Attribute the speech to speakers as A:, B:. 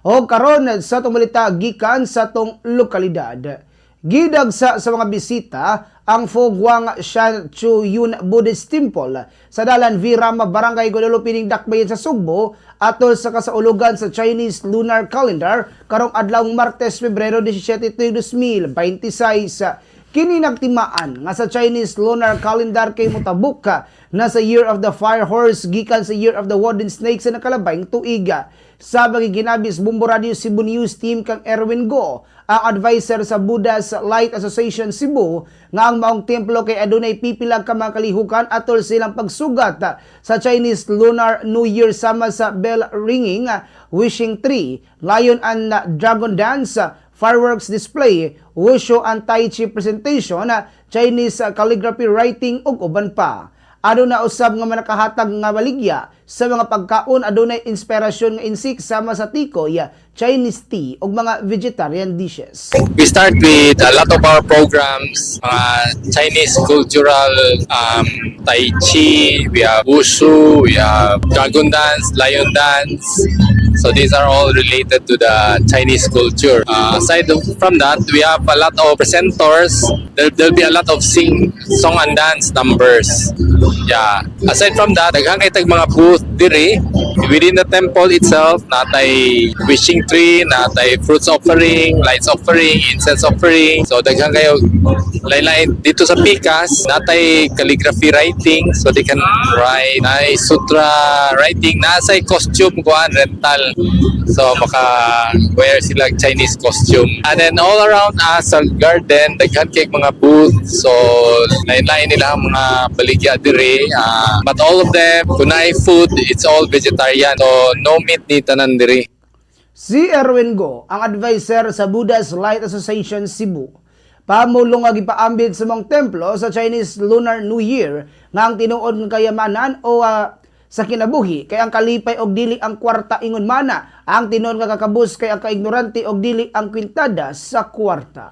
A: O karon sa atong balita gikan sa atong lokalidad. Gidagsa sa mga bisita ang Foguang Shan Chu Yun Buddhist Temple sa Dalan V. Rama, Barangay Guadalupe ning Dakbayan sa Sugbo atol sa kasaulugan sa Chinese Lunar Calendar karong adlawng Martes, Pebrero 17, 2026. Kini nagtimaan nga sa Chinese Lunar Calendar kay motabok ka na sa Year of the Fire Horse gikan sa Year of the Wooden Snake sa nakalabayng tuiga. Sa ginabi sa Bombo Radio Cebu News Team kang Erwin Go, ang advisor sa Buddha's Light Association Cebu, nga ang maong templo kay adunay pipila ka mga kalihukan atol silang pagsugat sa Chinese Lunar New Year sama sa bell ringing, wishing tree, lion and dragon dance, fireworks display, wushu and tai chi presentation, Chinese calligraphy writing ug uban pa. Aduna usab nga manakahatag nga baligya sa mga pagkaon, adunay inspirasyon nga insik sama sa tikoy, Chinese tea ug mga vegetarian dishes.
B: We start with a lot of our programs, mga Chinese cultural Tai Chi, we have Wushu, we have Dragon Dance, Lion Dance. So these are all related to the Chinese culture. Aside from that, we have a lot of presenters. There'll be a lot of sing, song and dance numbers. Yeah. Aside from that, daghan kay tag mga booth diri within the temple itself, natay wishing tree, natay fruits offering, lights offering, incense offering. So daghan kayo lain-lain dito sa pikas, natay calligraphy writing so they can write, naay sutra writing, nasay costume kuan rental. So maka wear sila Chinese costume. And then all around us sa garden, daghan kay mga booth. So lain-lain nila ang mga baligya diri. But all of them, kung naay food, it's all vegetarian. So no meat ni tanan diri.
A: Si Erwin Go, ang advisor sa Buddha's Light Association Cebu. Pamulong nga gipaambit sa mga templo sa Chinese Lunar New Year nga ang tinuod nga kayamanan o sa kinabuhi kay ang kalipay og dili ang kwarta. Ingon mana, ang tinuod nga kakabus kay ang kaignorante og dili ang kwintada sa kwarta.